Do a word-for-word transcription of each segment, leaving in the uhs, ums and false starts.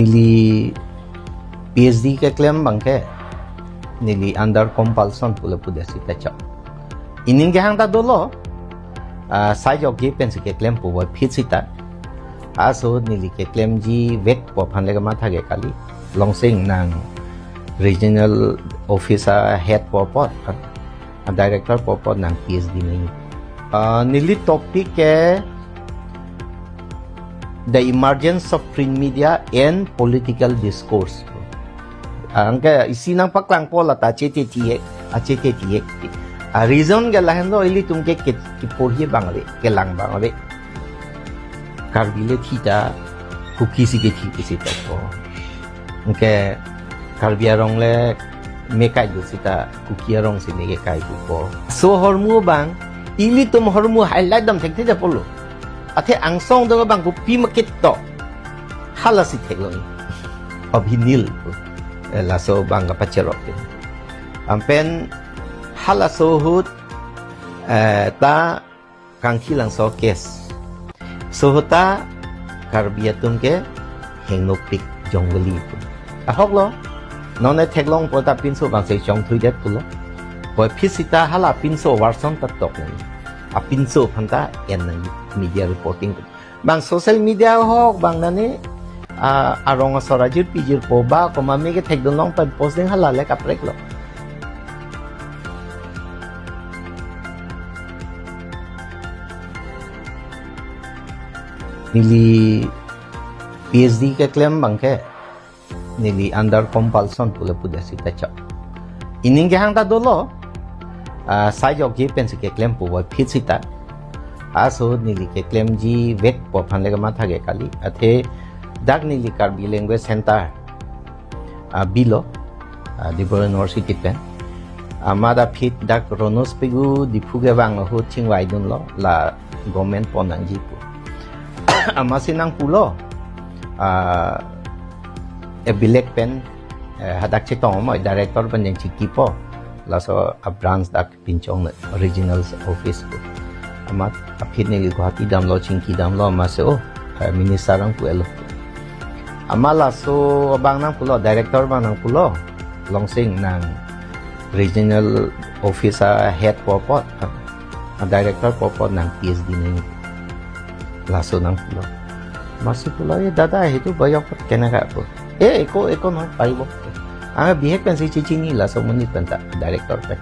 Neli PhD keklem abangke neli under compulsion pule pudesi ta chok. Ining kehang ta dolo, ah, sai jokji pensi keklem pu boy phit sita. Aso neli keklemji vek pu aphan le kamatha ke kali. Longsing nang regional office a head pu apot, a director pu apot nang PhD nangji. Ah, neli topic ke The Emergence of Print Media and Political Discourse. Anke isi nangpaklangpo lata achete thihek, achete thihek. A reason ke lahenlo, ilitum ke, ke, keporhi abang ave, kelang abang ave. Karbi le thi ta, Kuki si kethi pusi tokpo. Anke Karbi arong le me kai do sita, Kuki arong si me kekai dopo. So ahormu abang, ilitum ahormu highlight dam thekthe pulo. Athe angsong do abang kopi makit to. Halasi theklong. Abhinil. Eh, laso abang kapacherok. Anpen halaso ahut, eh, ta Kangkhilang so case. So ahut ta Karbi atum ke hengnopik jongvali pu. Ahoklo. Non ne theklongpo ta pinso abang se chongthuidet pulo. Boy phit sita hala pinso version ta tok nang. A pinso aphan ta en nang media reporting. Bang social media ahok abang nani, ah, arong asor ajirpi jirpo ba komat me kethekdun long pen posting hala le kaprek lo. Neli PhD keklem abangke neli under compulsion pule pudesi ta chok. Ining kehang ta dolo, ah, sai jokji pensi keklem pu boy phit sita. Aso neli keklemji vek pu aphan le kamatha ke kali. Athe dak neli Karbi Language Center, ah, bilo, ah, Dibrugarh University pen. Amat aphi dak Ronoj Pegu Diphu kevang ahut chingvai dunlo, la government pon nangji pu. Amatsi nangpulo, ah, e bilek pen, eh, hadak chetong amoi director pen jeng chikipo. Laso a branch dak pinchong le regional office pu. Amat aphi neli Guwahati damlo, chingki damlo, amatsi, oh, eh, minister nangpu-etlo. Amat laso abang nangpulo, director abang nangpulo. Longsing nang regional office a head pu apot, a director pu apot nang PhD nangji. Laso nangpulo. Amatsi pulo, "Eh, dada, সেইটো বয়সত কেনেকা pu?" "Eh, একো, একো নহয়, পাৰিব।" Ang bihek pensi chichini laso amonit pen ta director pen.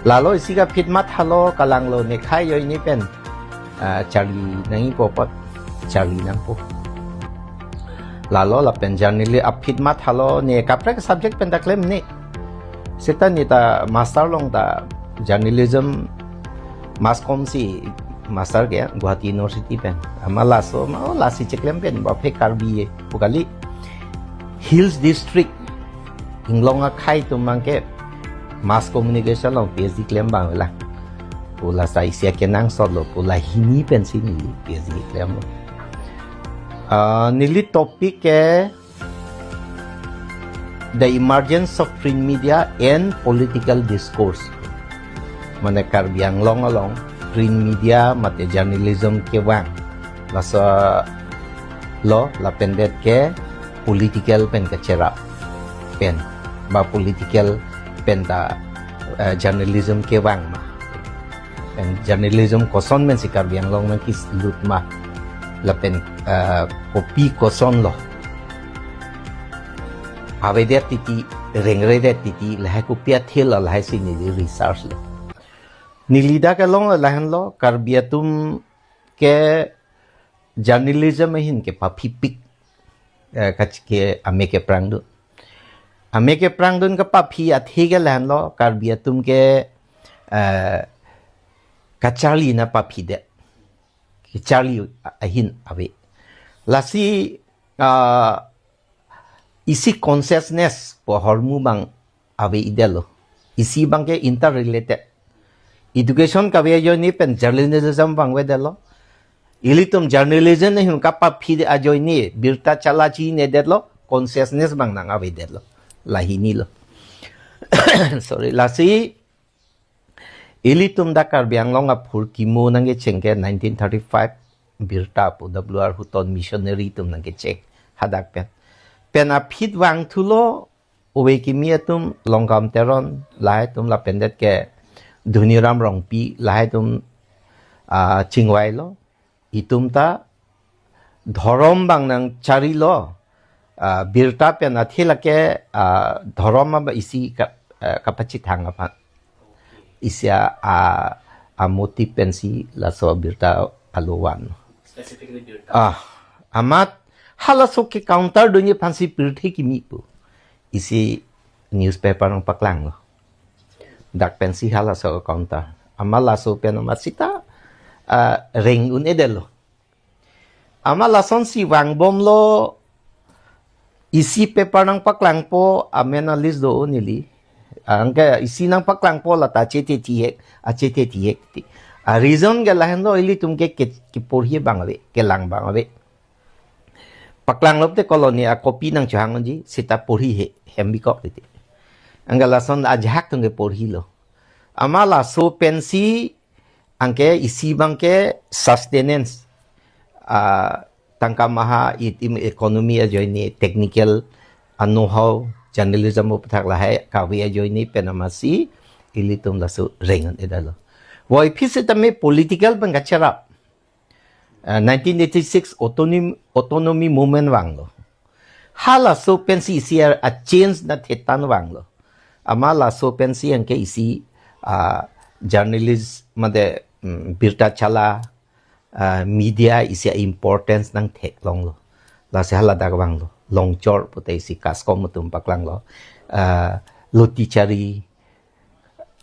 Lalo isi ke aphi mathalo, kalanglo, ne khai joine pen, ah, charli nangji pu apot, charli nangpo. Lalo lapen journali-, aphi mathalo, ne kaprek subject pen ta klemne. Seta ne ta master long ta journalism, mass comm si master ke Guwahati University pen. Amat laso, ma, oh, lasi cheklem pen, baphe Karbi e pu kali. Hills district, inglong akhei atum abangke mass communication along PhD klem abang la. Pu lasi isi akenangsot lo, pu lahini pensi neli PhD klemlo. Ah, neli topic ke The Emergence of Print Media and Political Discourse. Mane Karbi Anglong along print media mate journalism kevang. Laso lo lapen det ke political pen kacherap pen. Ba political pen ta, eh, journalism kevang ma. Pen journalism koson pensi Karbi Anglong nangkilut ma. Lapen, eh, kopi koson lo. Avedet titi, rengredet titi, lahai kopi athil lo, lahai si neli research lo. Neli dak along lahenlo, Karbi atum ke journalism ahin kepaphipik, eh, kach-, ke ame keprangdun. Ame keprangdun kepaphi athe ke lahenlo, Karbi atum ke, eh, kacharli nangpaphidet. Kacharli ahin ave. Lasi, ah, isi consciousness pu ahormu abang ave-edetlo. Isi abangke interrelated. Education kave ajoine pen journalism abang avedetlo. Ilitum journalism ahin kapaphi ajoine birta chala chinedetlo, consciousness abang nang avedetlo. Lahini lo. Sorry, lasi ilitum dak Karbi Anglong aphurkimo nangkecheng ke nineteen thirty-five birta pu W R Hutton missionary atum nangkecheng hadak pen. pen aphi vangthulo, ove kimi atum Longkam Teron lahai atum lapen det ke Dhoniram Rongpi lahai atum ah, chingvailo. Itum ta dhorom bang nangcharilo. Ah, birta pen athe lake, ah, dhorom aba isi ka, ah, kapachethang aphan. Isi a, a, a motive pensi laso birta alo van. Specifically birta. Ah, amat halaso ke counter dunji aphansi pirthe kimi pu. Isi newspaper nangpaklanglo. Dak pensi halaso counter. Amat laso pen amat sita, ah, reng un-edetlo. Amat lasonsi vangbomlo, isi paper nangpaklangpo, amen a-list do neli. Anke isi nangpaklangpo lata achethe thihek, achethe thihek ti. A reason ke lahenlo, ilitum ke, ke, keporhi abang ave, kelang abang ave. Paklanglo te colony a-copy nangchohang unji, sita porhi he, hem bikok titi. Anke lason ajahak atum ke porhilo. Amat laso pensi anke isi abang ke sustenance, ah, tangka maha itum economy ajoine, technical a-know-how, journalism aputhak lahai kave ajoine pen amatsi ilitum laso reng un-edetlo. Voi aphi setame political pen kacherap. Ah, nineteen eighty-six autonomy, autonomy movement vanglo. Halaso pensi isi a, a-change na thetan vanglo. Amat laso pensi anke isi, ah, journalist mate, mm, birta chala, ah, media isi a-importance nangtheklonglo. Lasi haladak vanglo. Longchor pute isi kaskom atum paklanglo. Ah, Loti Chari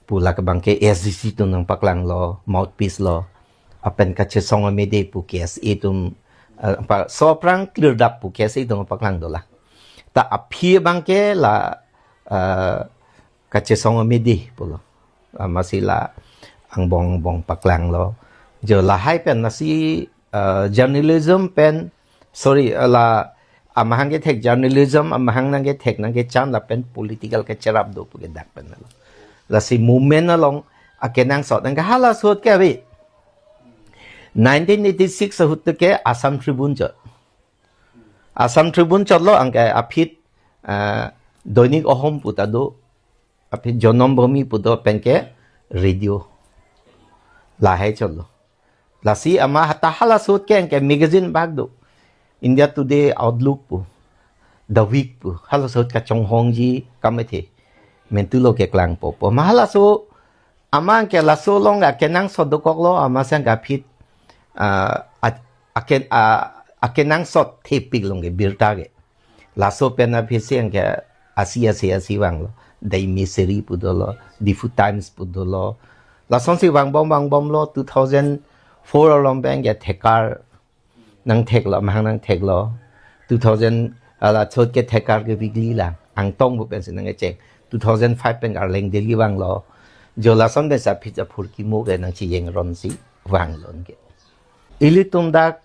pu lake abang ke S D C atum nangpaklanglo, mouthpiece lo. Lapen Kachesong Amede pu K S A atum, eh, pa, so aphrang klirdap pu K S A atum paklangdolo. Ta aphi abang ke la, eh, Kachesong Amede pulo. Amatsi la angbong angbong paklanglo. Jo lahai pen lasi, eh, journalism pen, sorry, eh, la amahang kethek journalism, amahang nangkethek nangkechan lapen political kacherap do pu ke dak pen lo. Lasi movement along akenangsot anke halaso ahut ke ave. Nineteen eighty-six ahut ke Assam Tribune chot. Assam Tribune chotlo anke aphi, eh, Doinik Ohom pu ta do, aphi Jonom Bhumi pu do pen ke radio lahai chotlo. Lasi amat hata halaso ahut ke anke magazine bak do. India Today, Outlook pu, The Week pu, halaso ahut kachonghongji kamethe. Mentu lo keklangpo pu. Amat halaso amat anke laso along akenangsot dokoklo, amatsi anke aphi, ah, a, aken, ah, akenangsot thepik along ke birta ke. Laso pen aphisi anke asi asi asi vanglo. The Emissary pu dolo, Diphu Times pu dolo. Lasonsi vangbom vangbomlo, two thousand four along pen anke thekar nangtheklo, amahang nangtheklo. Two thousand, ah, la chot ke thekar ke weekly la. Angtong pu pensi nangkecheng. Two thousand five pen Arleng Daily vanglo. Jo lason pensi aphi aphurkimo ke nangchijeng ronsi vanglo anke. Ilitum dak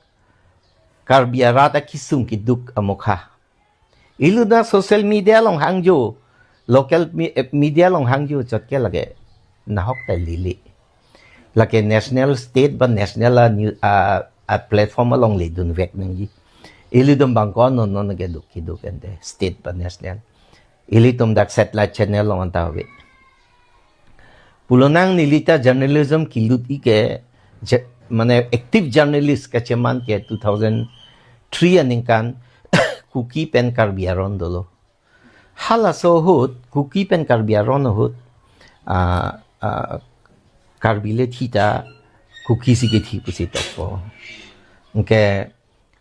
Karbi arat akesung keduk amokha. Ilitum dak social media along hangjo, local me-, eh, media along hangjo chot ke lake nahok ta lili. Lake national, state ba national a, new, a, a platform along ledun vek nangji. Ilitum abang ko non non keduk keduk ante state ba national. Ilitum dak satellite channel along anta ave. Pulonang neli ta journalism kelut-i ke, je, mane active journalist kacheman ke two thousand three aningkan Kuki pen Karbi aron dolo. Halaso ahut, Kuki pen Karbi aron ahut, ah, ah, Karbi le thi ta Kuki si kethi pusi tokpo. Anke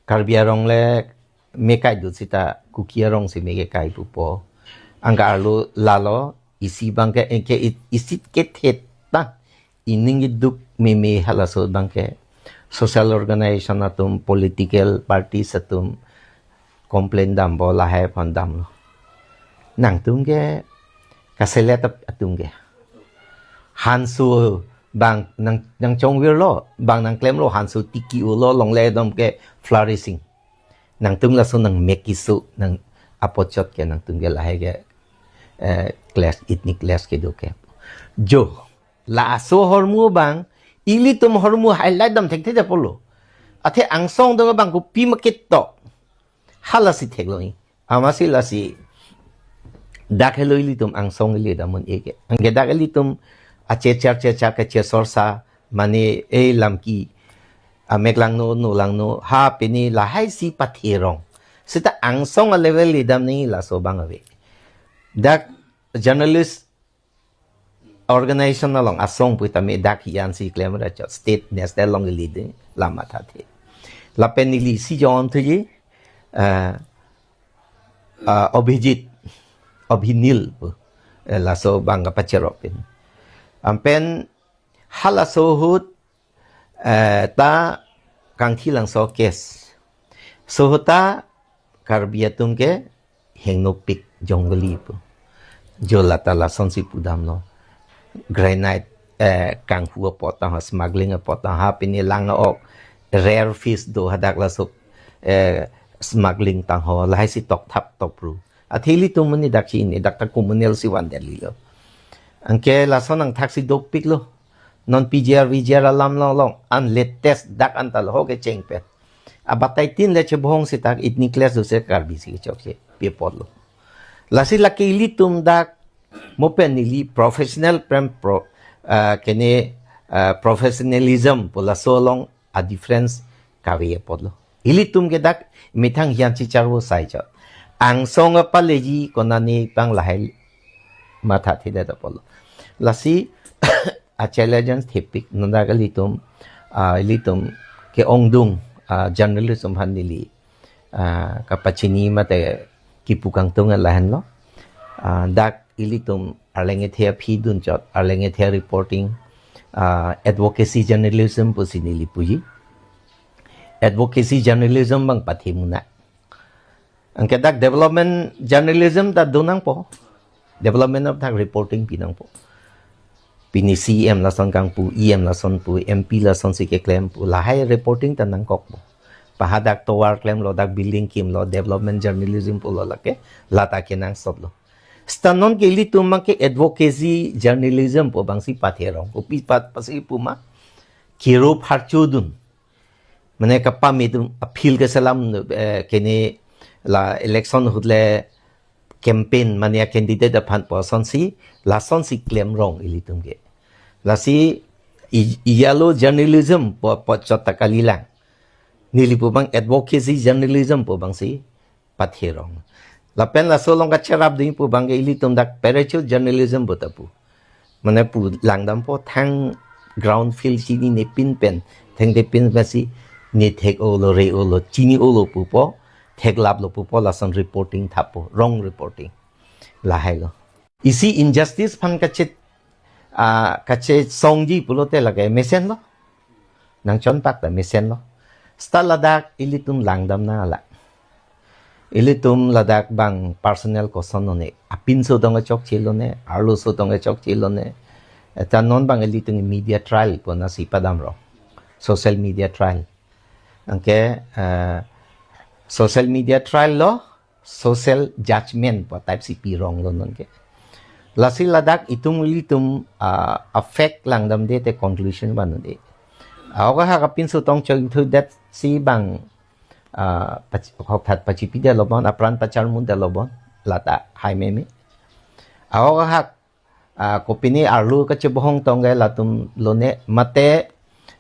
Karbi arong le me kaidun sita Kuki arong si me kekai pupo. Anke arlo lalo isi abang ke, anke it-, isi kethe ta ining keduk meme halaso abang ke social organization atum, political parties atum complain dampo, lahai aphan damlo. Nangtum ke kaselet ap-, atum ke. Hanso abang nang, nangchongvirlo, abang nangklemlo, hanso tiki-ulo, longle dom ke flourishing. Nangtum laso nangmek keso, nang apot chot ke nangtum ke lahai ke, eh, clash, ethnic clash kedo ke. Jo, laso ahormu abang, ilitum ahormu highlight dam thekthe apotlo. Athe angsong dong abang kopi ma ketok. Halasi theklo-i. Amatsi lasi dak helo ilitum angsong ili damnon eke. Anke dak ilitum achechar chechar kachesor sa mane e lamki amek langno no langno ha pini lahai si patherong. Seta angsong a level ili damnangji laso abang ave. Dak journalist organization along asong pu tame dak hian si klem ra chot state national along ili de lama thathe. Lapen ili si jon thuji, eh, eh, Abhijit, Abhinil pu, eh, laso abang kapacherok pin. Anpen halaso ahut, eh, ta Kangthilangso case. So ahut ta Karbi atum ke hengnopik jongoli pu. Jo lata lasonsi pudamlo. Granite, eh, kanghu apot tangho, smuggling apot tangho, pini lang ok rare fish do hadak laso, eh, smuggling tangho, lahai si tokthap tokpru. Athe ilitum mani dak si ini, dak ta communal si van Delhi lo. Anke lason angthak si dopiklo. Non P G R, V G R alam long long, an latest dak an ta lo ho kecheng pen. Abatai tin le chebohong si dak ethnic clash do se Karbi si chokche, pi apotlo. Lasi lake ilitum dak mo pen ili professional prem pro, ah, kene, ah, professionalism pu laso along a difference kave apotlo. Ilitum ke dak methang hian si charvo sai chot. Angsong apaleji konane pang lahai mathathedet apotlo. Lasi a challenge thepik non dak ilitum, ah, ilitum ke-ongdung, ah, journalism aphan ili, ah, kapachini mate kipu kangtung lahenlo. Ah, dak ilitum arleng ethe aphi dun chot, arleng ethe reporting, ah, advocacy journalism pusi neli puji. Advocacy journalism abang pathe muna. Anke dak development journalism ta do nangpo. Development aphan reporting pi nangpo. Pini C M lason kangpu, E M lason pu, M P lason si keklem pu. Lahai reporting ta nangkokpo. Pahadak tovar klemlo, dak building kimlo, development journalism pulo lake, lata kenangsotlo. Seta non ke ilitum abang ke advocacy journalism pu abang si patherong. Kopi pat pasi puma, kiro pharcho dun. Mane kapame atum appeal keselam, eh, kene la election ahut le campaign mane a candidate aphan pu asonsi, lasonsi klemrong ilitum ke. Lasi i-, ijalo journalism pu, pu chot ta kalilang. Neli pu abang advocacy journalism pu abang si patherong. Lapen laso along kacherap ding pu abang ke ilitum dak parachute journalism pu ta pu. Mane pu langdampo thang ground field chinine pin pen, thengte pin pensi ne thek-olo re-olo chini-olo pupo, theklaplo pupo lason reporting thappo, wrong reporting. Lahai lo. Isi injustice aphan kache, ah, kachesongji pulote lake mesenlo. Nangchonpak ta mesenlo. Seta ladak ilitum langdam nang ala. Ilitum ladak abang personal koson lone. Apinso tong kechokche lone, arloso tong kechokche lone. Eta non abang ilitum media trial pu nasi padamrong. Social media trial. Anke, eh, social media trial lo, social judgment pu type si pironglo non ke. Lasi ladak itum ilitum, ah, a fact langdamde te conclusion vanode. Ahok ahak apinso tong chok ingthudet si abang, ah, pach-, hokthat pachipidetlo bon, apran pacharmudetlo bon, lata hai meme. Ahok ahak, ah, kopine arlo kachebohong tong ke latum lone mate,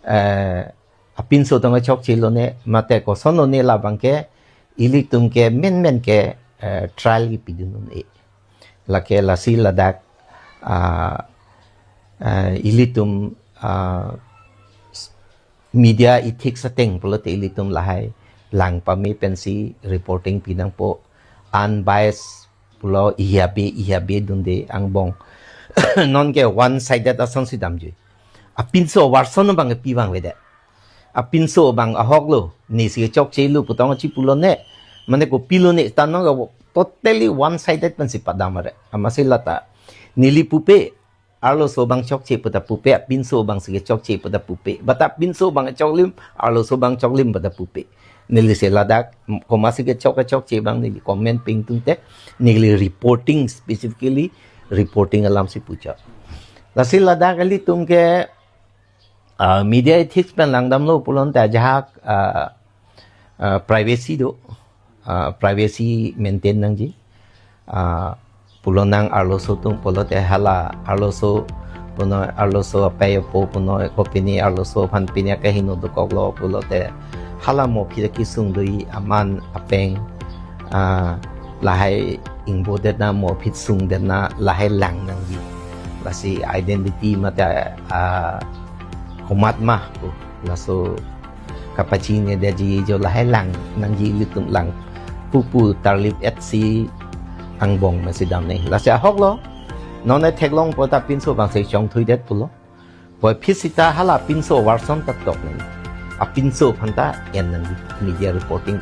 eh, apinso tong kechokche lone mate koson lone labang ke ilitum ke menmen ke, eh, trial kipidun un-e. Lake lasi ladak, ah, eh, ilitum, ah, s-, media ethics ateng pulote ilitum lahai lang pame pensi reporting pi nangpo, unbiased pulo ihabe ihabe dunde angbong. Non ke one sided asonsi damjui. Apinso version abang pi abang avedet. Apinso abang ahok lo, nesi kechokche lo pu tong chipulo ne. Mane kopilo ne ta non ke totally one sided pensi padam are. Amatsi lata neli pupe, arloso abang chokche pu ta pupe, apinso abang si kechokche pu ta pupe. Bata apinso abang choklim, arloso abang choklim pu ta pupe. Neli si ladak, komatsi kechok kechokche abang neli comment pi ingtungte, neli reporting, specifically reporting alam si puchot. Lasi ladak ilitum ke, ah, media ethics pen langdamlo pulote ajahak, ah, ah, privacy do. ah, privacy maintain nangji. Ah, pulo nang arloso atum pulote hala arloso punoi, arloso apei apo punoi, kopine arloso aphan pine akehingno dokoklo pulote hala mo aphi kesung do-i aman apeng, ah, lahai ingbo detna mo aphi sung detna lahai lang nangji. Lasi identity mate, ah, komat ma pu laso kapachini detji jo lahai lang nangji, ilitum lang pupu tarlip etsi angbong mesi damnei. Lasi ahoklo, non ne theklong puta pinso abangsi chongthui det pulo. Puvoiphit sita hala pinso version ta tok nangji. Apinso aphanta en nangji media reporting.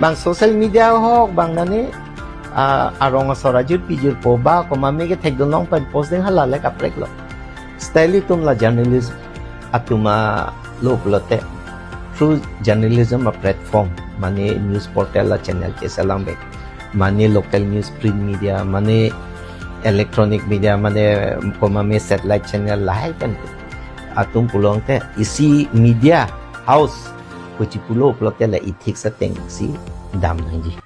Bang social media ahok bang nani, ah, arong asor ajirpi jirpo ba komame kethekdun along pen posting hala le kapreklo. Seta ilitum la journalist atum alo pulote through journalism a platform, mane news portal a channel keselam bek, mane local news print media, mane electronic media, mane komame satellite channel lahai pen atum pulote isi media house kochi pulo pulote la ethics atengsi dam nangji.